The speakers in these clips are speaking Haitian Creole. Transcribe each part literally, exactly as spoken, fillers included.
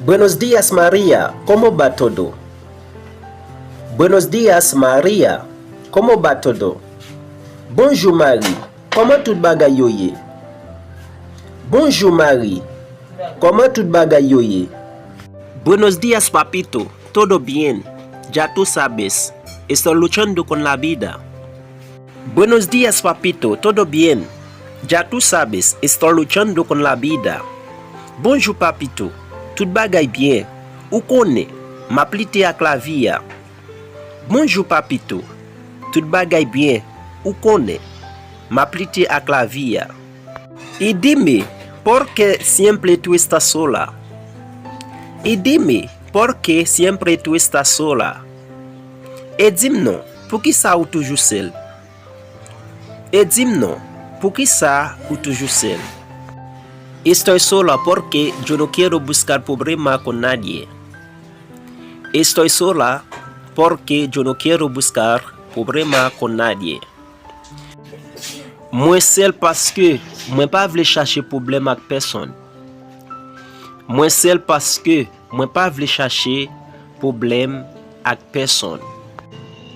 Buenos días, María. ¿Cómo va todo? Buenos días, María. ¿Cómo va todo? Bonjou, Mari. Kòman tout bagay yo ye? Bonjou, Mari. Kòman tout bagay yo ye? Buenos días, papito. ¿Todo bien? Ya tú sabes. Estoy luchando con la vida. Buenos días, papito. ¿Todo bien? Ya tú sabes. Estoy luchando con la vida. Bonjou, papito. Tout bagay byen. Ou konnen, m ap lite ak lavi a. Bonjou, papito. Tout bagay byen. Ou konnen, m ap lite ak lavi a. Y dime, ¿por qué siempre tú estás sola? Y dime, ¿por qué siempre tú estás sola? E di m non, poukisa ou toujou sèl? E di m non, poukisa ou toujou sèl? Estoy sola porque yo no quiero buscar problema con nadie. Estoy sola porque yo no quiero buscar problema con nadie. Mwen sèl paske mwen pa vle chache pwoblèm ak pèsonn. Mwen sèl paske mwen pa vle chache pwoblèm ak pèsonn.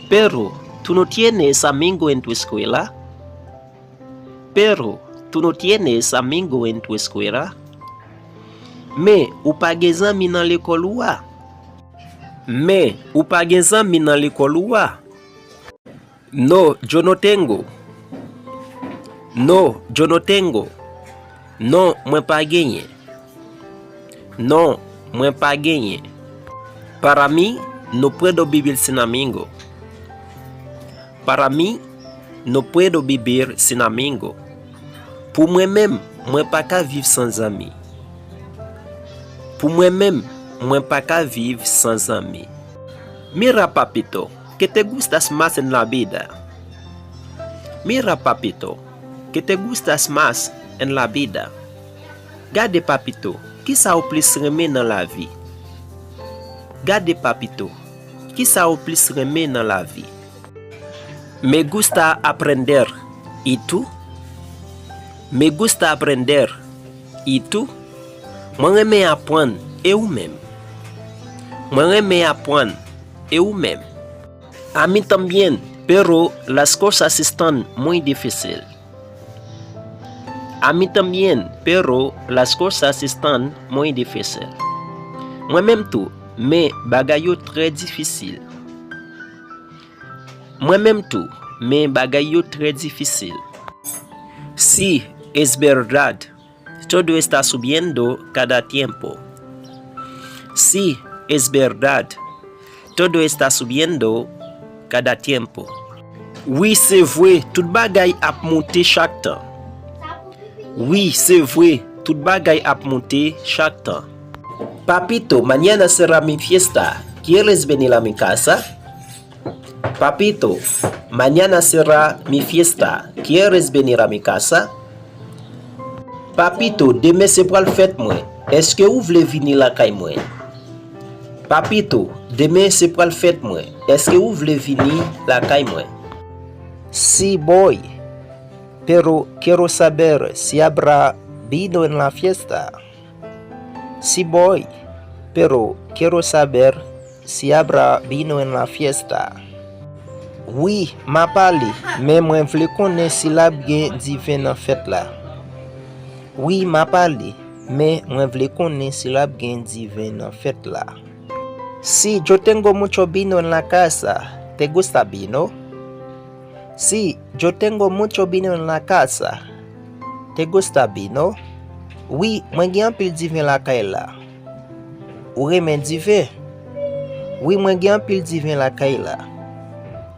Pero tú no tienes amigo en tu escuela? Pero tú no tienes amigo en tu escuela? Men ou pa gen zanmi nan lekòl ou a? Men ou pa gen zanmi nan lekòl ou a? No, yo no tengo. No, yo no tengo. Non, mwen pa genyen. Non, mwen pa genyen. Para mí, no puedo vivir sin amigo. Para mí, no puedo vivir sin amigo. Pou mwen menm, mwen pa ka viv san zanmi. Pou mwen menm, mwen pa ka viv san zanmi. Mira, papito, ¿qué te gustas más en la vida? Mira, papito, ¿qué te gustas más en la vida? Gade, papito, kisa ou plis renmen nan lavi? Gade, papito, kisa ou plis renmen nan lavi? Me gusta aprender. ¿Y tú? Me gusta aprender. ¿Y tú? Mwen renmen aprann. E ou menm? Mwen renmen aprann. E ou menm? A mí también, pero las cosas están muy difícil. A mí también, pero las cosas están muy difícil. Mwen menm tou, men bagay yo trè difisil. Mwen menm tou, men bagay yo trè difisil. Sí, es verdad. Todo está subiendo cada tiempo. Sí, es verdad. Todo está subiendo cada tiempo. Wi, se vre, tout bagay ap monte chak tan. Wi, se vre, tout bagay ap monte chak tan. Papito, mañana será mi fiesta. ¿Quieres venir a mi casa? Papito, mañana será mi fiesta. ¿Quieres venir a mi casa? Papito, demen se pral fèt mwen. Èske ou vle vini lakay mwen? Papito, demen se pral fèt mwen. Èske ou vle vini lakay mwen? Sí, voy, pero quiero saber si habrá vino en la fiesta. Sí voy, pero quiero saber si habrá vino en la fiesta. Wi, m ap ale, men mwen vle konnen si l ap gen diven nan fèt la. Wi, m ap ale, men mwen vle konnen si l ap gen diven nan fèt la. Si yo tengo mucho vino en la casa, ¿te gusta vino? Si yo tengo mucho vino en la casa, ¿te gusta vino? Wi, mwen gen anpil diven lakay la. Ou renmen diven? Wi, mwen gen anpil diven lakay la.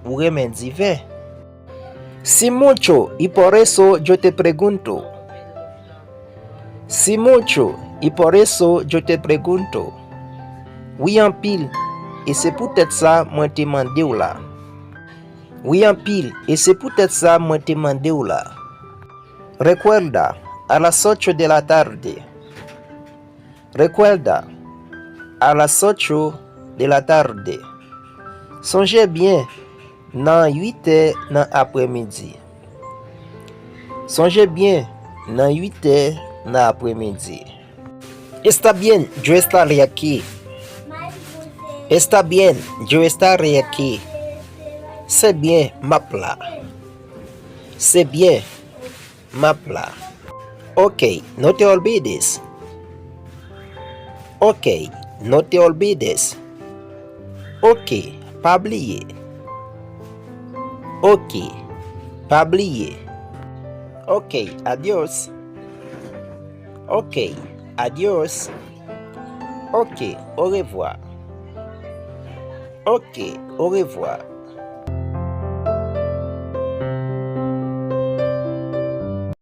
Ou renmen diven? Sí, mucho, y por eso yo te pregunto. Sí, mucho, y por eso yo te pregunto. Wi, anpil, e se poutèt sa mwen te mande w la. Wi, anpil, e se poutèt sa mwen te mande w la. Recuerda, a las ocho de la tarde. Recuerda, a las ocho de la tarde. Sonje byen, nan uit è nan aprèmidi. Sonje byen, nan uit è nan aprèmidi. Está bien, yo estaré aquí. Está bien, yo estaré aquí. Se byen, m ap la. Se byen, m ap la. Ok, no te olvides. Ok, no te olvides. Ok, pa bliye. Ok, pa bliye. Ok, adios. Ok, adios. Ok, orevwa. Ok, orevwa.